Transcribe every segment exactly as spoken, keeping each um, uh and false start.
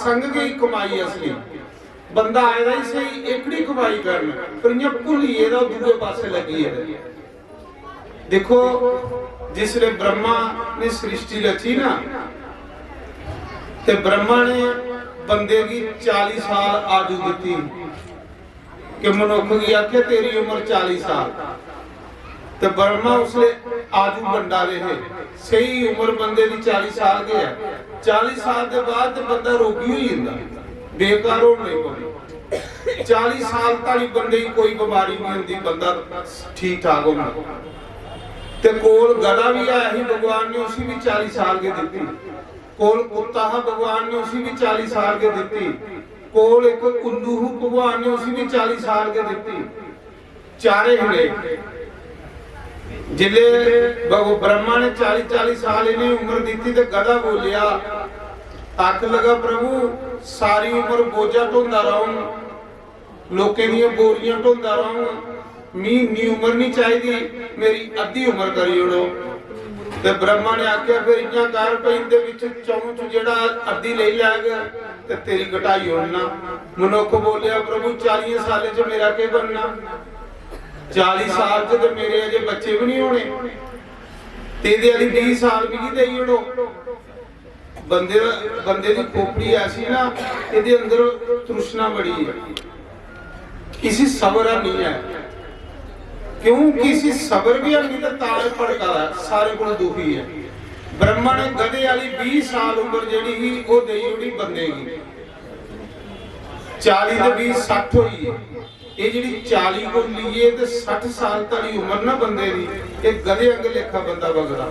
संग गै कमाई असली। बंदा आए दा ही स्हेई, एह्कड़ी कमाई करन, पर इ'यां भुल्ली गेदा, ओह् दूए पासै लग्गी गेदा। दिक्खो, जिसलै ब्रह्मा ने सृष्टि रची ना, ते ब्रह्मा ने बंदे गी चाली साल आयु दित्ती, कि मनुक्ख गी आखेआ, "तेरी उम्र चाली साल।" ते ब्रह्मा उसलै आयु बंडा दे हे, स्हेई उम्र बंदे दी चाली साल गै ऐ। चाली साल दे बाद ते बंदा रोगी होई जंदा, बेकार होन लगी पौंदा। चाली साल धोड़ी बंदे गी कोई बमारी नहीं होंदी, बंदा ठीक ठाक होंदा। ते कोल गधा भी है ही, भगवान ने उसी भी चाली साल गै दित्ती। कोल कुत्ता हा, भगवान ने उसी भी चाली साल गै दित्ती। कोल इक उल्लू हूं, भगवान ने उसी भी चाली साल गै दित्ती। चारे ही रेह्। जिसलै भगव-, ब्रह्मा ने चाली चाली साल इ'नेंगी उम्र दित्ती ते गधा बोलेआ, आखन लगा, "प्रभु, सारी उम्र बोझा ढोंदा रौह्ङ, लोकें दियां बोरियां ढोंदा रौह्ङ, मी इन्नी उम्र निं चाहिदी, मेरी अद्धी उम्र करी ओड़ो।" ते ब्रह्मा ने आखेआ, "फिर इ'यां कर, भई इं'दे बिच चौं च जेह्ड़ा अद्धी लेई लैग, ते तेरी घटाई ओड़ना।" मनुक्ख बोलेआ, "प्रभु, चालियें सालें च मेरा केह् बनना? चाली साल च ते मेरे अजें बच्चे बी निं होने, ते एह्दे आह्ली बीह् साल मिगी देई ओड़ो।" बंदे दा, बंदे दी खोपड़ी ऐसी ना, एह्दे अंदर तृष्णा बड़ी ऐ, इसी सबर है नहीं है, क्योंकि इसी सबर भी है नहीं, तो तां एह् भड़का दा ऐ, सारे कोला दुखी ऐ। ब्रह्मा ने गधे आह्ली बीह् साल उम्र जेह्ड़ी ही, ओह् देई ओड़ी बंदे गी। चाली ते बीह्, सट्ठ होई गे। एह् जेह्ड़ी चाली कोला लेइयै ते सट्ठ साल धोड़ी उम्र ना बंदे दी, एह् गधे आंगर लेखा बंदा बगदा,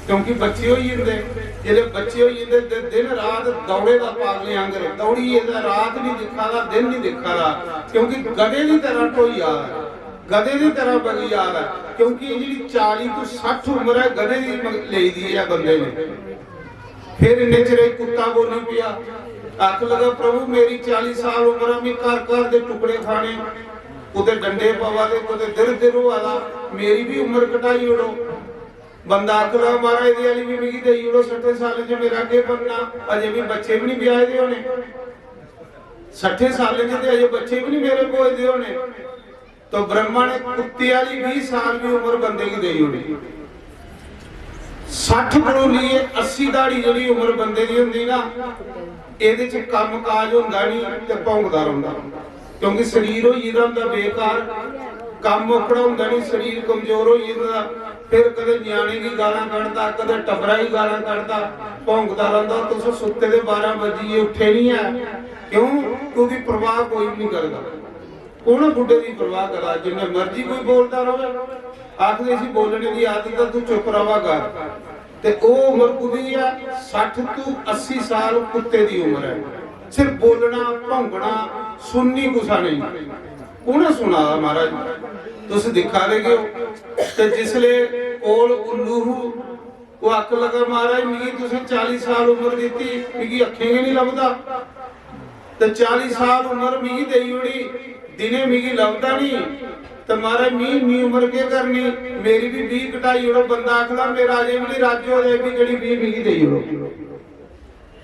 क्योंकि बच्चे होई जंदे। जिसलै बच्चे होई जंदे ते दिन रात दौड़े दा पागलें आंगर, दौड़ियै ते रात निं दिक्खा दा, दिन निं दिक्खा दा, क्योंकि गधे दी तरह ढोई जा दा, गधे दी तरह बगी जा दा, क्योंकि एह् जेह्ड़ी चाली तो सट्ठ उम्र ऐ, गधे दी म-, लेई दी ऐ बंदे ने। फिर इन्ने चिरे कुत्ता बोली पेआ, आखन लगा, "प्रभु, मेरी चाली साल उम्र ऐ, मी घर घर दे टुकड़े खाने, कुतै डंडे पवा दे, कुतै दिर दिर होआ दा, मेरी बी उम्र घटाई ओड़ो।" बंदा आखन लगा, "महाराज, एह्दे आह्ली बी मिगी देई ओड़ो, सट्ठे सालें च मेरा केह् बनना, अजें बी बच्चे बी निं ब्याहे दे होने, सट्ठे सालें च ते अजें बच्चे बी निं मेरे ब्होए दे होने।" तो ब्रह्मा ने कुत्ते आह्ली बीह् साल दी उम्र बंदे गी देई ओड़ी। सट्ठ कोला लेइयै अस्सी धोड़ी जेह्ड़ी उम्र बंदे दी होंदी ना, एह्दे च कम्म काज होंदा निं ते भौंकदा रौंह्दा, क्योंकि शरीर होई गेदा होंदा बेकार, कम्म ओकड़ा होंदा निं, शरीर कमजोर होई जंदा। फिर कदें ञ्याणे गी गालां कढदा, कदें टब्बरा गी गालां कढदा, भौंकदा रौंह्दा। तुस सुत्ते दे बारां बजियै उट्ठे निं ऐ, क्यों? क्योंकि प्रवाह कोई बी निं करदा। कु'न बुड्ढे दी परवाह करा? जिन्ने मर्जी कोई बोलदा र'वै, आखदे, "इसी बोलने दी आदत ऐ, तू चुप र'वा कर।" ते ओह् उम्र कु'दी ऐ? सट्ठ तू अस्सी साल कुत्ते दी उम्र ऐ। सिर्फ बोलना, भौंकना, सुननी कुसा नेईं। कु'न सुना दा, महाराज? तुस दिक्खा दे गै ओ। ते जिसले कोल उल्लू हू, ओह् आखन लगा, "महाराज, मिगी तुसें चाली साल उम्र दित्ती, मिगी अक्खें गै निं लभदा। ते चाली साल उम्र मिगी देई ओड़ी, दिनें मिगी लभदा निं। ते महाराज, मी इन्नी उम्र केह् करनी? मेरी बी बीह् घटाई ओड़ो।" बंदा आखदा, "मेरा अजें बी निं रज्ज होआ, एह् बी जेह्ड़ी बीह् मिगी देई ओड़ो।"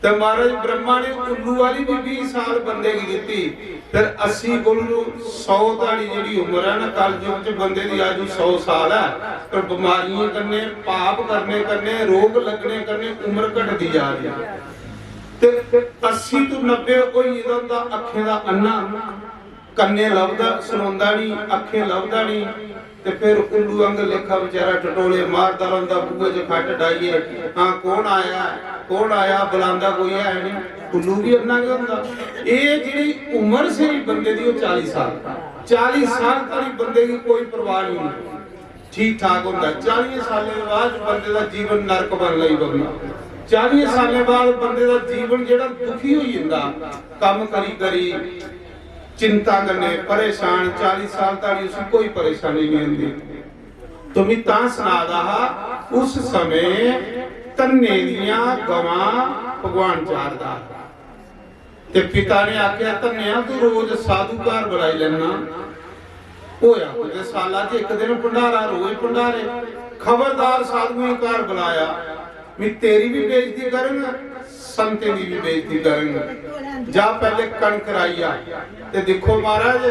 ते महाराज, ब्रह्मा ने उल्लू आह्ली बी बीह् साल बंदे गी दित्ती। फिर अस्सी कोलू सौ धोड़ी जेह्ड़ी उम्र ऐ ना, कलयुग च बंदे दी आयु सौ साल ऐ, पर बमारियें कन्नै, पाप करने कन्नै, रोग लग्गने कन्नै उम्र घटदी जा दी ऐ। ते अस्सी तू नब्बे होई गेदा होंदा, अक्खें दा अन्ना, कन्नै लभदा, सुनोंदा निं, अक्खें लभदा निं, ते फिर उल्लू आंगर लेखा बेचारा टटोले मारदा रौंह्दा, बूहे च खट्ट डाइयै, "हां, कौन आया? कौन आया?" बुलांदा कोई है निं। उल्लू बी अन्ना गै होंदा। एह् जेह्ड़ी उम्र स्हेई बंदे दी, ओह् चाली साल। चाली साल धोड़ी बंदे गी कोई परवाह निं होंदी, ठीक ठाक होंदा। चालियें सालें दे बाद बंदे दा जीवन नरक बन लगी पौंदा। चालियें सालें बाद बंदे दा जीवन जेह्ड़ा दुखी होई जंदा, कम्म करी करी चिंता कन्नै परेशान, चाली साल धोड़ी उसी कोई परेशानी निं होंदी। तो मी तां सना दा हा, उस समें धन्ने दियां गवां भगवान चारदा हा। ते पिता ने आखेआ, "धन्नेआ, तू रोज साधु घर बुलाई लैना।" होया कुतै साला च इक दिन भंडारा, रोज भंडारे। खबरदार साधुएं घर बुलाया, "मी तेरी बी बेइज्जती करङ, संतें दी भी बेइज्जती करन। जा पैह्ले कणक राही आ। ते दिक्खो महाराज,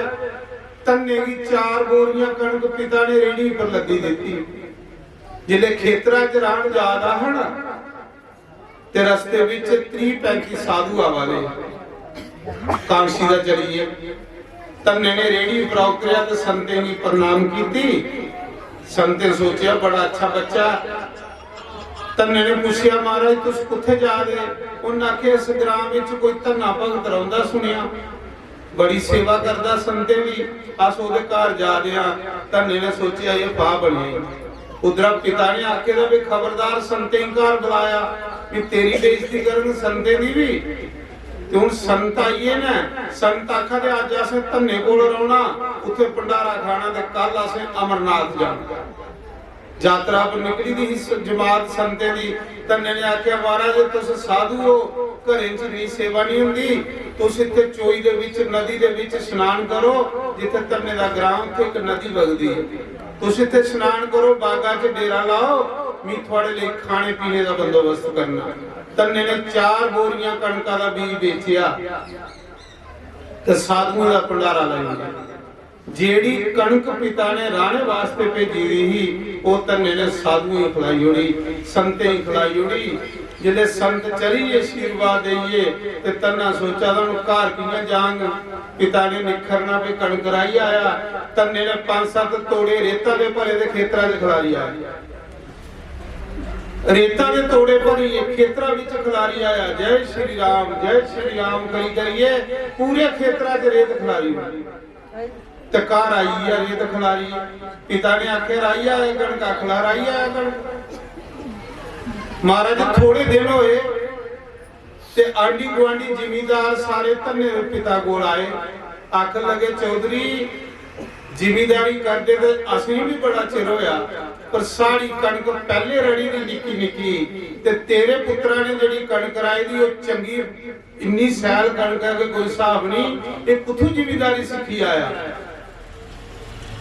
धन्ने गी चार बोरियां कणक पिता ने रेह्ड़ी पर लद्दी दित्ती। जिसलै खेतरा च राह्न जा दा हा ना, ते रस्ते बिच त्रीह् पैंती साधु आवा दे, कांशी दा चलिए। धन्ने ने रेह्ड़ी उप्परा उतरेआ ते संतें गी प्रणाम कीती। संतें सोचेआ, "बड़ा अच्छा बच्चा।" धन्ने ने पुच्छेआ, "महाराज, तुस कुत्थै जा दे?" उन्न आखेआ, "इस ग्रां बिच कोई धन्ना भगत रौंह्दा सुनेआ, बड़ी सेवा करदा संतें दी, अस ओह्दे घर जा दे आं।" धन्ने ने सोचेआ, "एह् फाह् बनी गेई।" उद्धरा पिता ने आखे दा, "भी खबरदार, संतें गी घर बुलाया, भी तेरी बेइज्जती करन संतें दी बी।" ते हून संत आई गे न, संत आखा दे, "अज्ज असें धन्ने कोल रौह्ना, उत्थै भंडारा खाना, ते कल असें अमरनाथ जाना।" यात्रा पर निकली दी ही स-, जमात संतें दी। धन्ने ने आखेआ, "महाराज, तुस साधु हो, घरें च इन्नी सेवा नहीं होंदी, तुस इत्थै चोई दे बिच, नदी दे बिच स्नान करो, जित्थै धन्ने दा ग्रां, उत्थै इक नदी बगदी ऐ, तुस इत्थै स्नान करो, बागा च डेरा लाओ, मी थुआड़े लेई खाने पीने दा बंदोबस्त करना।" धन्ने ने चार बोरियां कणका दा बीज बेचेआ ते साधुएं दा भंडारा लाई ओड़ेआ। जेड़ी कणक पिता ने राह्ने वास्ते भेजी दी ही, ओह् धन्ने ने साधुएं गी खलाई ओड़ी, संतें गी खलाई ओड़ी। जिसलै संत चली गे आशीर्वाद देइयै, ते धन्ना सोचा दा, "हून घर कि'यां जांग?" पिता ने निक्खरना, "भी कणक राही आया।" धन्ने ने पंज सत्त तोड़े रेता दे भरे दे खेतरा च खलारी आया। रेता दे तोड़े भरियै खेतरा बिच खलारी आया, "जय श्री राम, जय श्री राम" करी करियै पूरे खेतरा च रेत खलारी ओड़ी। ते घर आई गेआ रेत खलारी। पिता ने आखेआ, "राही आया कणक?" आखला, "राही आया कणक।" महाराज, थोड़े दिन होए ते आंढी गुआंढी जिमींदार सारे धन्ने दे पिता कोल आए, आखन लगे, "चौधरी, जिमींदारी करदे ते असेंगी बी बड़ा चिर होया, पर साढ़ी कणक पैह्ले रढ़ी दी निक्की निक्की, ते तेरे पुत्तरा ने जेह्ड़ी कणक राही दी, ओह् चंगी, इन्नी सैल कणक ऐ कि कोई स्हाब निं। एह् कुत्थूं जिमींदारी सिक्खी आया?"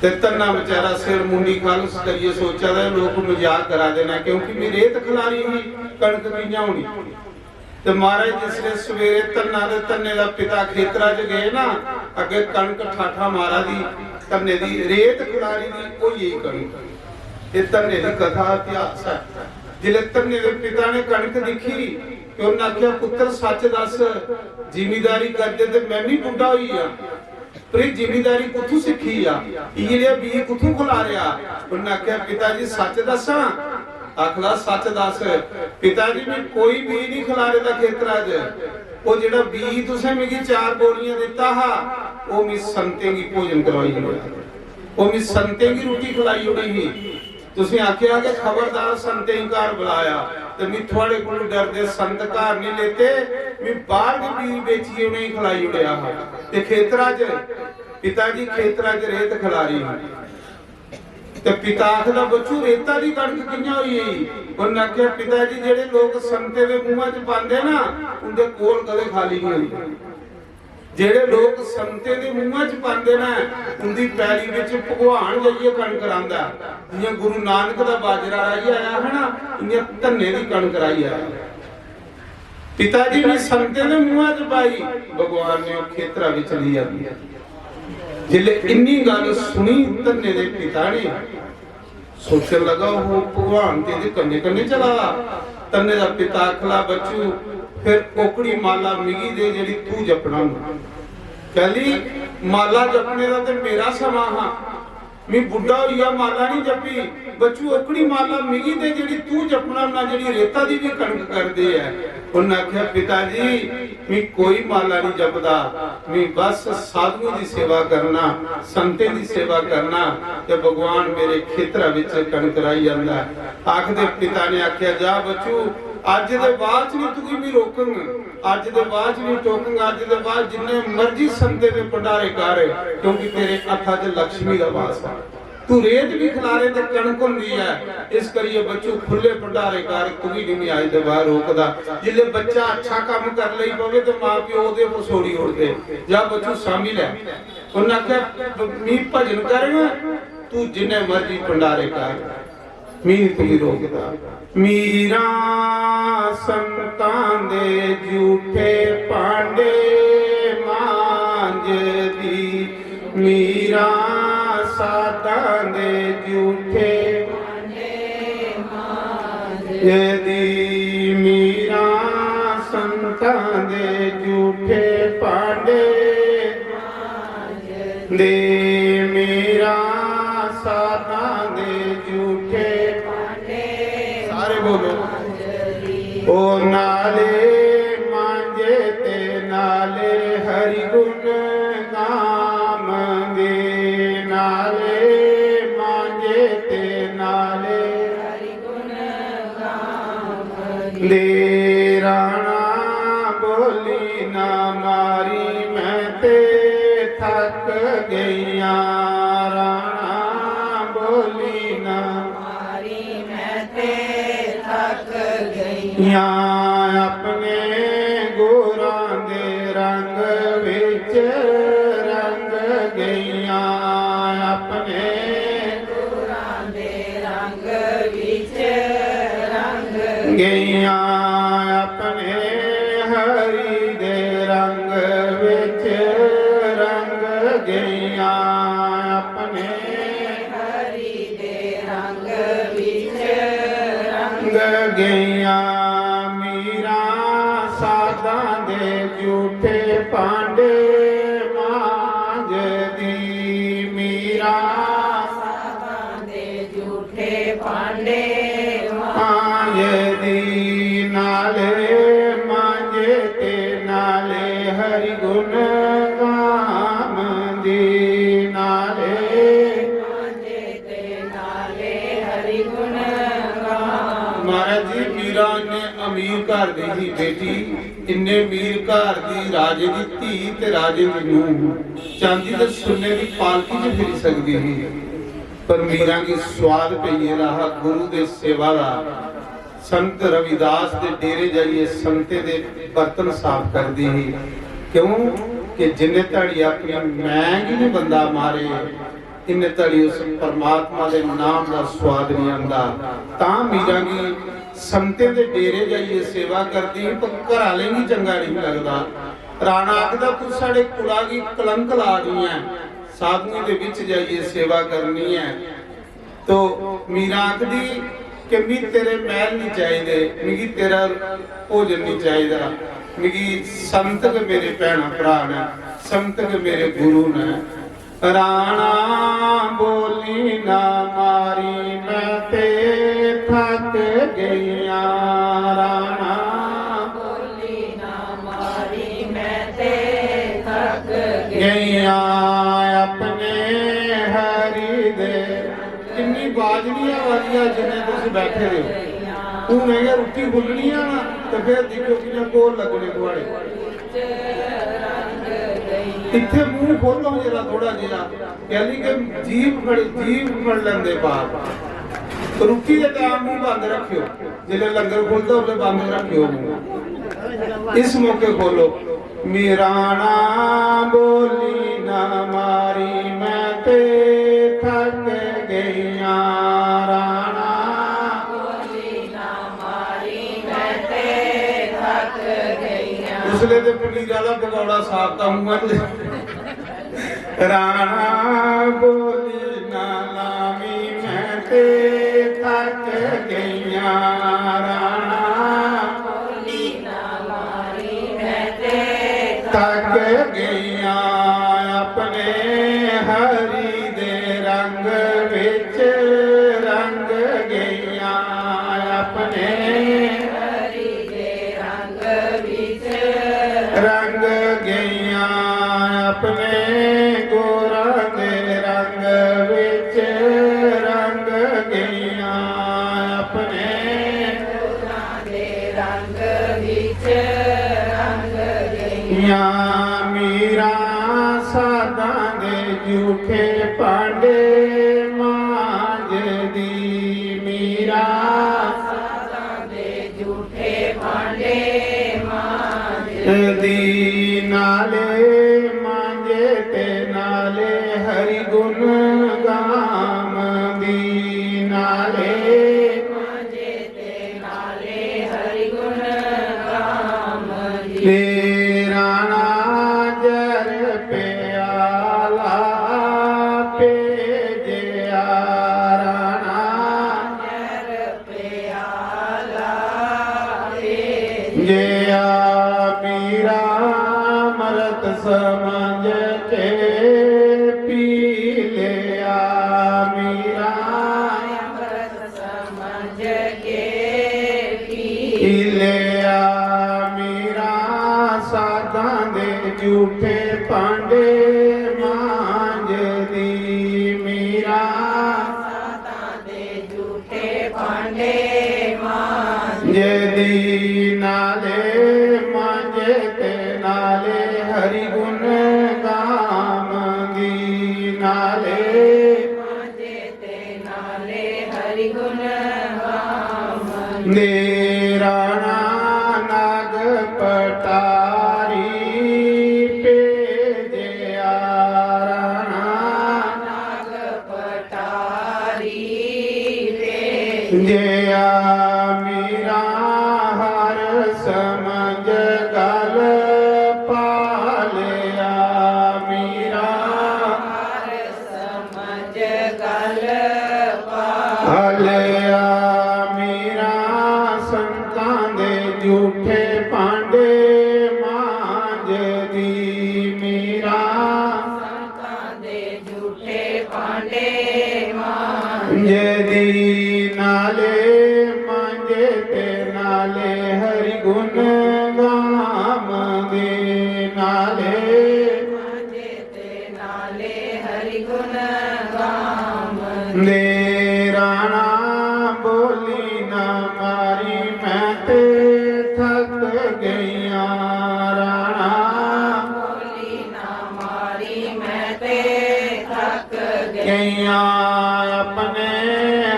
ते धन्ना बेचारा सिर मुंडी खल्ल करियै सोचा दा, "लोक मजाक करा दे न, क्योंकि मी रेत खलारी ही, कणक कि'यां होनी?" ते महाराज, जिसलै सवेरे धन्ना ते धन्ने दा पिता खेतरा च गे ना, अग्गें कणक ठाठा मारा दी, धन्ने दी रेत खलारी दी, होई गेई कणक। एह् धन्ने दी कथा इतिहास ऐ। जिसलै धन्ने दे पिता ने कणक दिक्खी ते उन्नै आखेआ, "पुत्तर, सच्च दस्स, जिमींदारी करदे ते मैं बी बुड्ढा होई गेआ, पर एह् जिमींदारी कुत्थूं सिक्खी आ? इ'यै जेहा बीऽ कुत्थूं खलारेआ?" उन्नै आखेआ, "पिता जी, सच्च दस्सां?" आखदा, "सच्च दस्स।" "पिता जी, मैं कोई बीऽ निं खलारे दा खेतरा च। ओह् जेह्ड़ा बीऽ तुसें मिगी चार बोरियां दित्ता हा, ओह् मैं संतें गी भोजन कराई ओड़ेआ, ओह् मैं संतें गी रुट्टी खलाई ओड़ी ही। तुसें आखेआ कि खबरदार संतें गी घर बुलाया, ते मैं थुआड़े कोल डरदे संत घर निं लेते, मैं बाहर गै बीऽ बेचियै उ'नेंगी खलाई ओड़ेआ हा।" ते खेतरा च, पिता जी खेतरा च रेत खलारी ही। ते पिता आखदा, "बच्चू, रेता दी कणक कि'यां होई गेई?" उन्नै आखेआ, "पिता जी, जेह्ड़े लोक संतें दे मुंहा च पांदे ना, उं'दे कोल कदें खाली निं होंदे। जेह्ड़े लोक संतें दे मुंहा च पांदे ना, उं'दी पैली बिच भगवान जाइयै कणक रांह्दा ऐ। जि'यां गुरु नानक दा बाजरा राही आया हा ना, इ'यां धन्ने दी कणक राही आया।" पिता जी ने संतें दे मुंहा च पाई, भगवान ने ओह् खेतरा बिच लेई आंदी। जिसलै इन्नी गल्ल सुनी धन्ने दे पिता ने, सोचन लगा, "ओह् भगवान ते एह्दे कन्नै कन्नै चला दा।" धन्ने दा पिता आखला, "बच्चू, फिर ओकड़ी माला मिगी दे जेह्ड़ी तू जपना होन्ना।" कैली माला जपने दा ते मेरा समां हा, मी बुड्ढा होई गेआ, माला निं जपी। बच्चू, ओकड़ी माला मिगी दे जेह्ड़ी तू जपना होन्ना, जेह्ड़ी रेता दी बी कणक करदे ऐ। उन्नै आखेआ, "पिता जी, मी कोई माला निं जपदा, मी बस साधुएं दी सेवा करना, संतें दी सेवा करना, ते भगवान मेरे खेतरा बिच कणक राही जंदा ऐ।" आखदे पिता ने आखेआ, "जा बच्चू, अज्ज दे बाद च निं तुगी मी रोकङ, अज्ज दे बाद च निं टोकङ, अज्ज दे बाद जिन्ने मर्जी संतें दे भंडारे कर, क्योंकि तेरे हत्था च लक्ष्मी दा वास ऐ। तू रेत बी खलारे ते कणक होंदी ऐ, इस करियै बच्चू खु'ल्ले भंडारे कर, तुगी निं मी अज्ज दे बाद रोकदा।" जिसलै बच्चा अच्छा कम्म कर लेई पवे ते मां प्यो ओह्दे पर छोड़ी ओड़दे, "जा बच्चू, सांभी लै।" उन्नै आखेआ, "मी भजन करङ, तू जिन्ने मर्जी भंडारे कर।" मीर तुगी रोकदा। मीरां संतां दे झूठे भांडे मांजदी, मीरां साधां दे झूठे भांडे मांजदी, मीरां संतां दे झूठे भांडे दे, मीरां साधां दे झूठे भांडे। सारे बोलो। ओ नाले मांजे ते नाले हरि गुण गावंदे, नाले मांजे ते नाले हरि गुण गावंदे। राणा बोली ना मारी, मैं ते थक गईयां। राणा बोली ना मारी, मैं ते थक गईयां। अपने गुरां दे रंग विच रंग गईयां, अपने गुरां दे रंग विच रंग गईयां, अपने हरि दे रंग विच रंग गईयां, अपने हरि दे रंग विच रंग गईयां। मीरां साधां दे झूठे भांडे मांजदी, मीरां साधां दे झूठे भांडे मांजदी, नाले मांजे ते नाले हरि गुण गावंदी, नाले मांजे ते नाले हरि गुण गावंदी। महाराज जी, मीरां इन्ने अमीर घर दी ही बेटी, इन्ने अमीर घर दी, राजे दी धी ते राजे दी नूंह, चांदी ते सुन्ने दी पालकी च फिरी सकदी ही, पर मीरां गी स्वाद पेई गेदा हा गुरु दे सेवा दा। संत रविदास दे डेरे जाइयै संतें दे बर्तन साफ करदी ही। क्यों? कि जिन्ने धड़ी अपनी मैं गी नहीं बंदा मारे, इन्ने धड़ी उस परमात्मा दे नाम दा स्वाद नहीं आंदा। तां मीरां गी संतें दे डेरे जाइयै सेवा करदी ही, पर घर आह्लें गी चंगा नहीं लगदा। राणा आखदा, "तू साढ़े कुला गी कलंक ला दी ऐ, साधुएं दे बिच जाइयै सेवा करनी ऐ।" तो मीरा आखदी कि "मी तेरे मैह्ल नहीं चाहिदे, मिगी तेरा भोजन नहीं चाहिदा, मिगी संत गै मेरे भैन भ्राऽ न, संत गै मेरे गुरु न।" राणा बोली ना मारी, मैं ते थक गईयां। राणा बोली ना मारी, मैं ते थक गईयां। अपने हरि दे, किन्नी बाज नहीं आवा दी ऐ जिन्ने तुस बैठे दे हो। हून गै रुट्टी खुल्लनी ऐ ना, ते फिर दिक्खो कि'यां घोल लग्गने थुआढ़े। इत्थै मूंह खोलो जरा थोड़ा जेहा, यानी कि जीभ फड़, जीभ फड़ लैंदे बाप। रुट्टी दे टैम मूंह बंद रखेओ, जिसलै लंगर खुलदा उसलै बंद रखेओ मूंह। इस मौके खोलो। "मी राणा बोली ना मारी, मैं ते थक गईयां।" राणा बोली ना मारी, मैं ते थक गईयां। उसले ते पनीर वाला पकौड़ा साफ का मुंह बन जाए। राणा बोली ना लावी, मैं ते थक गईयां। राणा बोली ना मारी, मैं ते थक गईयां। अपने हरि दे रंग विच रंग गईयां। अपने हरि दे रंग विच रंग गईयां। अपने गोरा दे रंग विच रंग गईयां। अपने गोरा दे रंग विच रंग गईयां। मीरा साधां दे झूठे भांडे मांजदी। मीरा साधां दे झूठे भांडे मांजदी। नाले मांजे ते नाले हरि गुण गावंदी। नाले समझ के पी लिया मीरा, समझ के पी लिया मीरा, साधां दे झूठे भांडे मांजदी मीरा। साधां दे झूठे भांडे मांजदी, नाले मांजे ते नाले हरि गुण गावंदी, नाले मांजे ते नाले हरि गुण गावंदी। राणा नाग पटारी भेजिया, राणा नाग पटारी भेजिया मीरा, हर समझ गल पा लिया मीरा। समझ गल पा लिया मीरा, संतां दे झूठे भांडे मांजदी मीरा। संतां दे झूठे भांडे मांजदी, नाले मांजे ते नाले हरि गुण गावंदी, नाले मांजे ते नाले हरि गुण गावंदी। राणा बोली ना मारी, मैं ते थक गईयां, राणा बोली ना मारी, मैं ते थक गईयां, अपने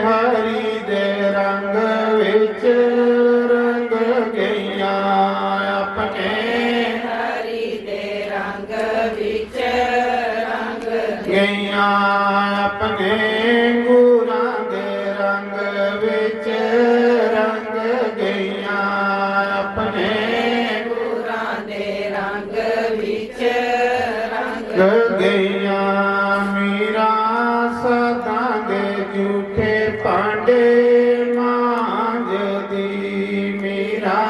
हरि दे रंग विच रंग गईयां, अपने हरि दे रंग विच रंग गईयां, अपने गुरां दे रंग विच रंग गईयां, अपने गुरां दे रंग विच रंग गईयां मीरा। साधां दे झूठे भांडे मांजदी मीरा।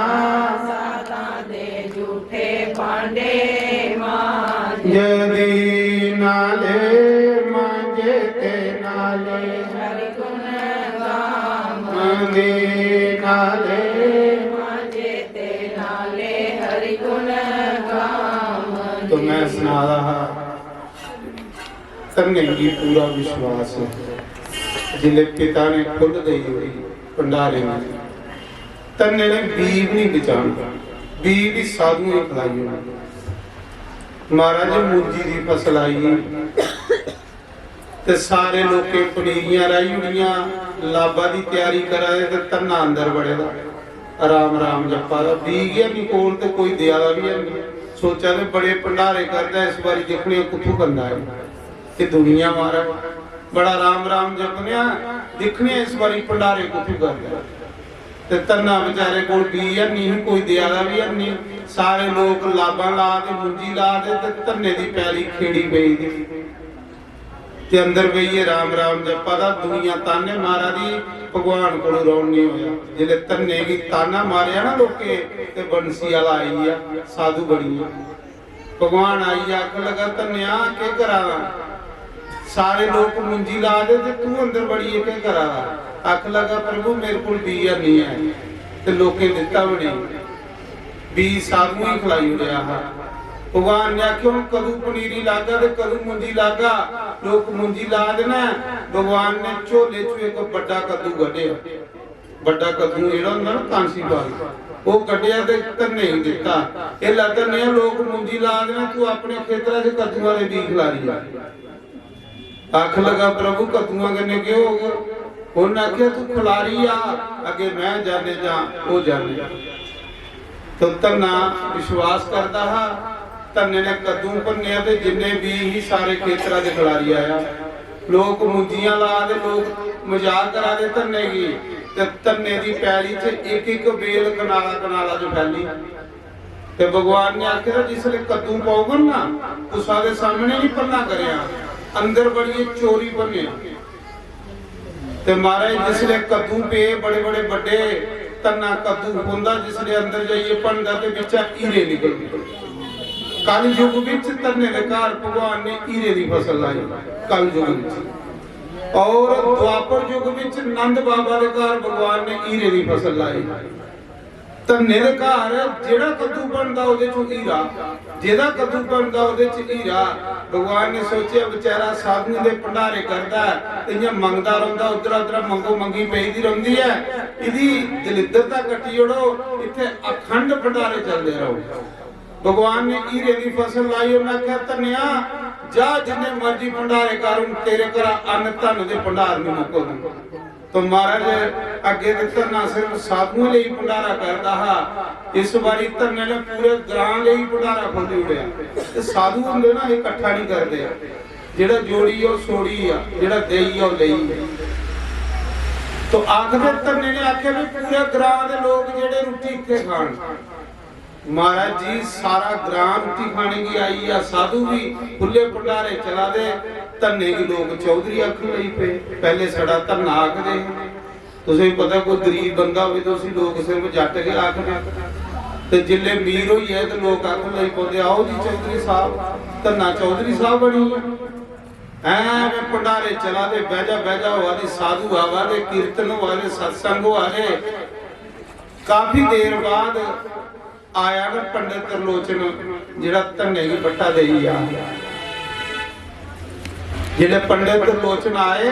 साधां दे झूठे भांडे मांजदी, नाले मांजे ते नाले हरि गुण गावंदी, नाले मांजे ते नाले हरि गुण गावंदी। तो मैं सना रहा हा, धन्ने गी पूरा विश्वास ऐ, जिसले पिता ने खुल्ल देई ओड़ी भंडारे गी, धन्ने ने बीऽ बी नहीं बचाना, बीऽ बी साधुएं गी खलाई ओड़ना। महाराज, मुंजी दी फसल आई ते सारे लोकें पनीरियां राही ओड़ियां, लाबा दी त्यारी करा दे ते धन्ना अंदर बड़े दा। राम राम जप्पा दा, बीऽ गै निं कोल ते कोई देआ दा बी है निं। सोचा दे बड़े भंडारे करदा, इस बारी दिक्खने आं कुत्थूं करदा ऐ। ते दुनिया मारै बड़ा राम राम जपने आं, दिक्खने आं इस बारी भंडारे कुत्थूं करदा ऐ। ते धन्ना बेचारे कोल बीऽ है निं, कोई देआ दा बी है निं। सारे लोक लाबां ला दे, मुंजी ला दे ते धन्ने दी पैली खेड़ी पेई दी। ते अंदर बेहियै राम राम जप्पा दा, दुनिया ताने मारा दी, भगवान कोलों रौन निं होया। जिसलै धन्ने गी ताना मारेआ ना लोकें, ते बंसी आह्ला आई गेआ, साधु बनी गेआ। भगवान आई गेआ, आखन लगा, "धन्नेआ, केह् करा दा?" सारे लोक मुंजी ला दे ते तू अंदर बड़ियै केह् करा दा? आखन लगा, "प्रभु, मेरे कोल बीऽ निं ऐ ते लोकें दित्ता बी नेईं।" बीऽ साधुएं गी खलाई ओड़ेआ हा। भगवान ने आखेआ, "हून कदूं पनीरी लागा ते कदूं मुंजी लागा?" लोक मुंजी ला दे न। भगवान ने झोले चों इक बड्डा कद्दू कड्ढेआ। बड्डा कद्दू जेह्ड़ा होंदा ना, कांसी पाल, ओह् कड्ढेआ ते धन्ने गी दित्ता। "एह् लै धन्ने, लोक मुंजी ला दे न, तूं अपने खेतरा च कद्दुआं दे बीऽ खलारी आ।" आखन लगा, "प्रभु, कद्दुआं कन्नै केह् होग?" उन्नै आखेआ, "तूं खलारी आ, अग्गें में जाने जां ओह् जाने।" तो धन्ना विश्वास करदा हा, धन्ने ने कद्दू भन्नेआ ते जिन्ने बीऽ ही सारे खेतरा च खलारी आया। लोक मुंजियां ला दे, लोक मजाक करा दे धन्ने गी, ते धन्ने दी पैली च इक इक बेल कनाला कनाला च फैली। ते भगवान ने आखेआ, "जिसलै कद्दू पौगन ना, कुसा दे सामने निं भन्ना करेआं, अंदर बड़ियै चोरी भन्नेआं।" ते महाराज, जिसलै कद्दू पे बड़े बड़े बड्डे, धन्ना कद्दू पौंदा, जिसलै अंदर जाइयै भन्नदा ते बिच्चा हीरे निकलदे। कल युग विच धन्ने दे घर भगवान ने हीरे दी फसल लाई, कल युग विच। और द्वापर युग विच नंद बाबा दे घर भगवान ने हीरे दी फसल लाई। धन्ने दे घर जेड़ा कद्दू बनदा, ओदे चों हीरा, जेदा कद्दू बनदा, ओदे च हीरा। भगवान ने सोचेआ, बेचारा साधुएं दे भंडारे करदा ऐ, ते इ'यां मंगदा रौंह्दा, उद्धरा उद्धरा मंगो मंगी पेई दी रौंह्दी ऐ, इदी दलिद्रता कट्टी ओड़ो, इत्थै अखंड भंडारे चलदे रहो। भगवान ने हीरे दी फसल लाई, उन्हें आखेआ, "धन्नेआ, जा जिन्ने मर्जी भंडारे कर, हून तेरे घरा अन्न धन दे भंडार नहीं मुक्कोदे।" तो महाराज, अग्गे ते धरना सिर्फ साधुएं लेई भंडारा करदा हा, इस बारी धरने ने पूरे ग्रां लेई भंडारा खोली ओड़ेआ। ते साधु होंदे ना, एह् इकट्ठा नहीं करदे, जेड़ा जोड़ी ओह् सोड़ी आ, जेड़ा देई ओह् लेई। तो आखदे धरने ने आखेआ भी पूरे ग्रां दे लोक जेड़े रुट्टी इत्थे खान। महाराज जी, सारा ग्रां रुट्टी खाने गी आई आ, साधु भी खु'ल्ले भंडारे चला दे, धन्ने गी लोक चौधरी आखन लगी पे। पैह्ले छड़ा धन्ना आखदे हे। तुसें गी पता, कोई गरीब बंदा होवे ते उसी लोक सिर्फ जट्ट गै आखदे। ते जिसलै अमीर होई जाए ते लोक आखन लगी पौंदे, "आओ जी चौधरी साहब, धन्ना चौधरी साहब बनी गेआ।" ऐवें भंडारे चला दे, बैजा बैजा होआ दी, साधु आवा दे, कीर्तन होआ दे, सत्संग होआ दे। काफी देर बाद आया ना पंडित त्रिलोचन, जेड़ा धन्ने गी बट्टा देई गेआ। जेल्लै पंडित त्रिलोचन आए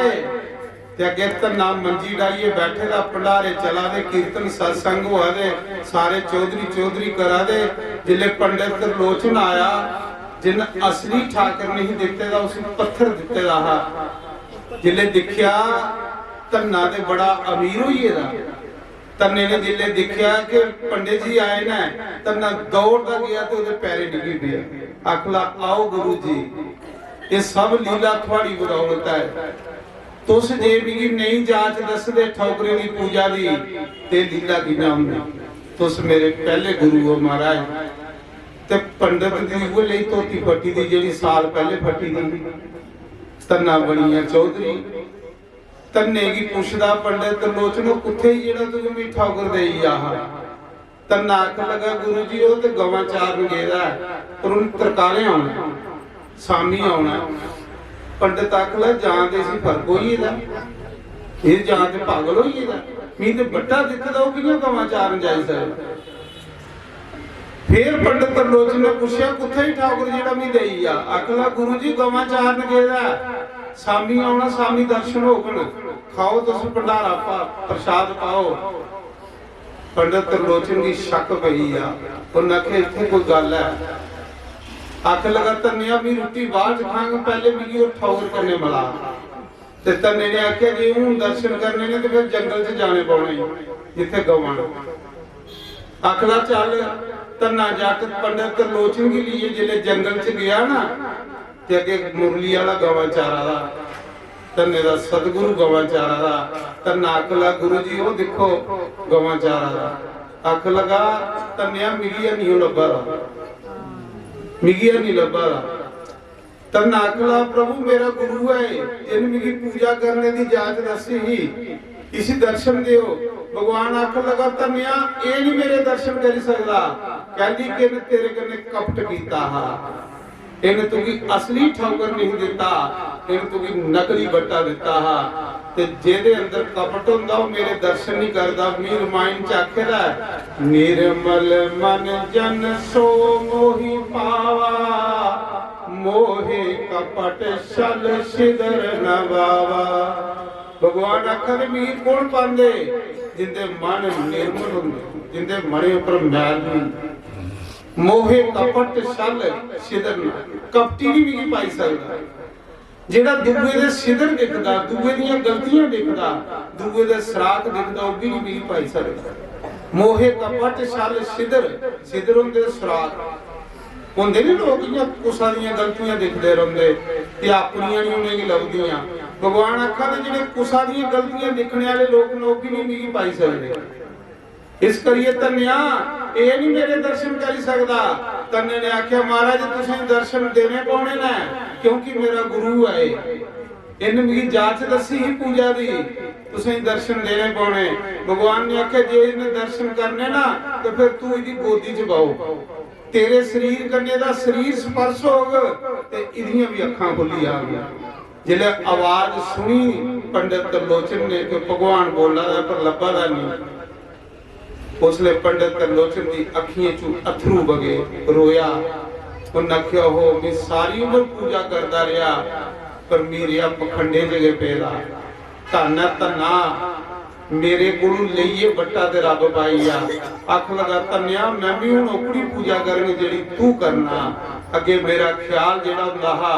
ते अग्गे धन्ना मंजी डाइयै बैठे दा, भंडारे चला दे, कीर्तन सत्संग होआ दे, सारे चौधरी चौधरी करा दे। जेल्लै पंडित त्रिलोचन आया, जिन असली ठाकर नहीं दित्ते दा, उसी पत्थर दित्ते दा हा। जेल्लै दिक्खेआ, धन्ना ते बड़ा अमीर होई गेदा। धन्ने ने जिसलै दिक्खेआ कि पंडित जी आए न, धन्ना दौड़दा गेआ ते ओह्दे पैरें डिग्गी पेआ। आखला, "आओ गुरु जी, एह् सब लीला थुआड़ी बदौलत ऐ। तुस जे मिगी नेईं जाच दसदे ठौकरें दी पूजा दी, ते लीला कि'यां होंदी? तुस मेरे पैह्ले गुरु ओ महाराज।" ते पंडित दी उ'ऐ लेई धोती फट्टी दी, जेह्ड़ी साल पैह्ले फट्टी दी ही। धन्ना बनिया चौधरी। धन्ने गी पुछदा पंडित त्रिलोचन, "ओह् कुत्थै जेह्ड़ा तुगी मीठा उगर देई गेआ हा?" धन्ना आखन लगा, "गुरु जी, ओह् ते गवां चारन गेदा ऐ, पर उन्न तरकालें औना, शामीं औना।" पंडित आखन लगा, "जां ते इसी फर्क होई गेदा, एह् जां ते पागल होई गेदा। मी ते बट्टा दित्ते दा, ओह् कि'यां गवां चारन जाई सकदा?" फिर पंडित त्रिलोचन ने पुछेआ, "कुत्थै ई ठाकुर जेह्ड़ा मी देई गेआ?" आखन लगा, "गुरु जी, गवां चारन गेदा ऐ, शामीं औना, शामीं दर्शन होङन, खाओ तुस भंडारा पा-, प्रसाद पाओ।" पंडित त्रिलोचन गी शक पेई गेआ। उन्नै आखेआ, "इत्थै कोई गल्ल ऐ?" आखन लगा, "धन्नेआ, मी रुट्टी बाद च खाङ, पैह्ले मिगी ओह् ठौर कन्नै मला।" ते धन्ने ने आखेआ, "जे हून दर्शन करने ने ते फिर जंगल च जाने पौने, जित्थै गवां न।" आखदा, "चल।" धन्ना जट पंडित त्रिलोचन गी लेइयै जिसलै जंगल च गेआ ना, ते अग्गें मुरली आह्ला गवां चारा दा, धन्ने दा सतगुरु गवां चारा दा। धन्ना आखन लगा, "गुरु जी, ओह् दिक्खो, गवां चारा दा।" आखन लगा, "धन्नेआ, मिगी हैनी ओह् लब्भा दा, मिगी हैनी लब्भा दा।" धन्ना आखन लगा, "प्रभु, मेरा गुरु ऐ, जिन मिगी पूजा करने दी जाच दस्सी ही, इसी दर्शन देओ।" भगवान आखन लगा, "धन्नेआ, एह् निं मेरे दर्शन करी सकदा, कैली कि इन्न तेरे कन्नै कपट कीता हा।" इन्न तुगी असली ठौकर नहीं दित्ता, इन्न तुगी नकली बट्टा दित्ता हा। ते जेह्दे अंदर कपट होंदा, ओह् मेरे दर्शन नहीं करदा। मी रामायण च आखे दा ऐ, "निर्मल मन जन सो मोहि पावा, मोहे कपट छल छिदर न भावा।" भगवान आखा दे, "मी कौन पांदे?" जिंदे मन निर्मल होंदे, जिंदे मने उप्पर मैल नहीं। मोहे कपट छल छिदर न, कपटी नहीं मिगी पाई सकदा। जेड़ा दूए दे छिदर दिखदा, दूए दियां गलतियां दिखदा, दूए दे सराख दिखदा, ओह् भी नहीं मिगी पाई सकदा। मोहे कपट छल छिदर, छिदर होंदे सराख। होंदे नी लोक इ'यां कुसा दियां गलतियां दिखदे रौंह्दे ते अपनियां नहीं उ'नेंगी लभदियां। भगवान आखा दे, जेह्ड़े कुसा दियां गलतियां दिक्खने आह्ले लोक न, ओह् भी नहीं मिगी पाई सकदे। इस करियै धन्नेआ, एह् निं मेरे दर्शन करी सकदा। धन्ने ने आखेआ, "महाराज, तुसें दर्शन देने पौने न, क्योंकि मेरा गुरु ऐ। इन्न मिगी जाच दस्सी ही पूजा दी, तुसें दर्शन देने पौने।" भगवान ने आखेआ, "जे इन्न दर्शन करने ना, ते फिर तू इदी गोदी च बाहो।" तेरे शरीर कन्नै दा शरीर स्पर्श होग ते इदियां बी अक्खां खुल्ली जाग। जिसलै आवाज सुनी पंडित त्रिलोचन ने कि भगवान बोला दा ऐ पर लब्भा दा नेईं, उसलै पंडित त्रिलोचन दी अक्खियें चू अत्थरू बगे, रोया। उन्न आखेआ, "हो, मैं सारी उम्र पूजा करदा रेहा, पर मी रेहा पखंडे च गै पेदा। धन्न ऐ धन्ना, मेरे कोलू लेइयै बट्टा ते रब पाई गेआ।" आख लगा, "धन्नेआ, मैं बी हुन ओकड़ी पूजा करङ जेह्ड़ी तू करना। अग्गे मेरा ख्याल जेह्ड़ा हुंदा हा,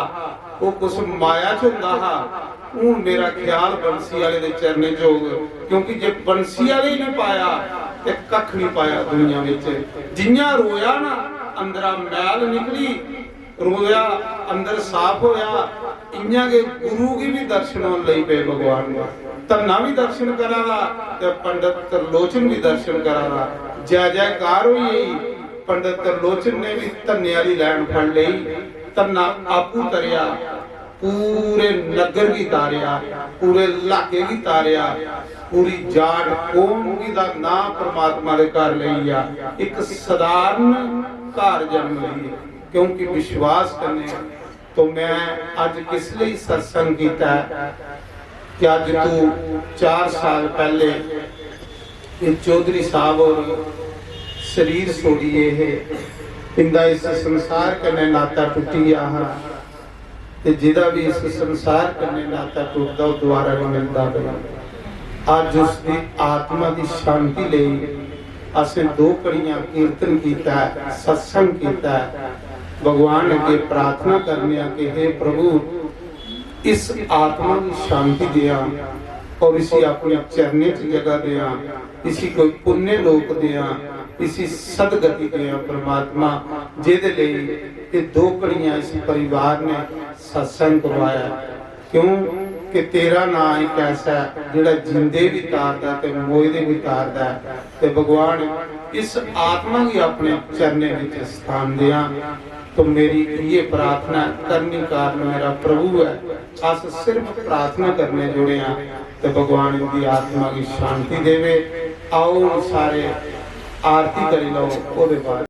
ओह् कुछ माया च हुंदा हा, हुन मेरा ख्याल बंसी आह्ले दे चरणें च होग, क्योंकि जे बंसी आह्ले ही निं पाया ते कक्ख निं पाया दुनिया बिच।" जि'यां रोया ना, अंदरा मैल निकली, रोया, अंदर साफ होया, इ'यां गै गुरु गी बी दर्शन होन लगी पे भगवान दे। धन्ना बी दर्शन करा दा ते पंडित त्रिलोचन बी दर्शन करा दा। जय जयकार होई गेई। पंडित त्रिलोचन ने बी धन्ने आह्ली लैन फड़ लेई। धन्ना आपूं तरेआ, पूरे नग्गर गी तारेआ, पूरे लाके गी तारेआ, पूरी जाट कौम गी दा नां परमात्मा दे घर लेई गेआ। इक सधारण घर जन्म लेई, क्योंकि विश्वास कन्नै तो मैं अज किस लेई सत्संग कीता है कि अज तू चार साल पहले ये चौधरी साहब और शरीर छोड़िए हे, इंदा इस संसार कन्नै नाता टुटी गया हा, ते जिदा भी इस संसार कन्नै नाता टुटदा, ओह दोबारा नहीं मिलदा पिया। अज उसदी आत्मा दी शांति लेई असें दो घड़ियां कीर्तन कीता है, सत्संग कीता है। भगवान अगे प्रार्थना करने आं कि हे प्रभु, इस आत्मा की शांति देआ और इसी अपने चरणें च जगह देआ, इसी कोई पुण्य लोक देआ, इसी सदगति देआ परमात्मा, जेदे लेई ये दो घड़ियां इस परिवार ने सत्संग करवाया। क्यों कि तेरा नां एक ऐसा है जेड़ा जिंदे भी तारदा ते मोए दे भी तारदा है। ते भगवान इस आत्मा गी अपने चरणें विच स्थान देआ। तो मेरी इये प्रार्थना करनी कारण मेरा प्रभु है। अस सिर्फ प्रार्थना करने जुड़े हां ते भगवान इनकी आत्मा की शांति देवे। आओ हुन सारे आरती करी लो, ओदे बाद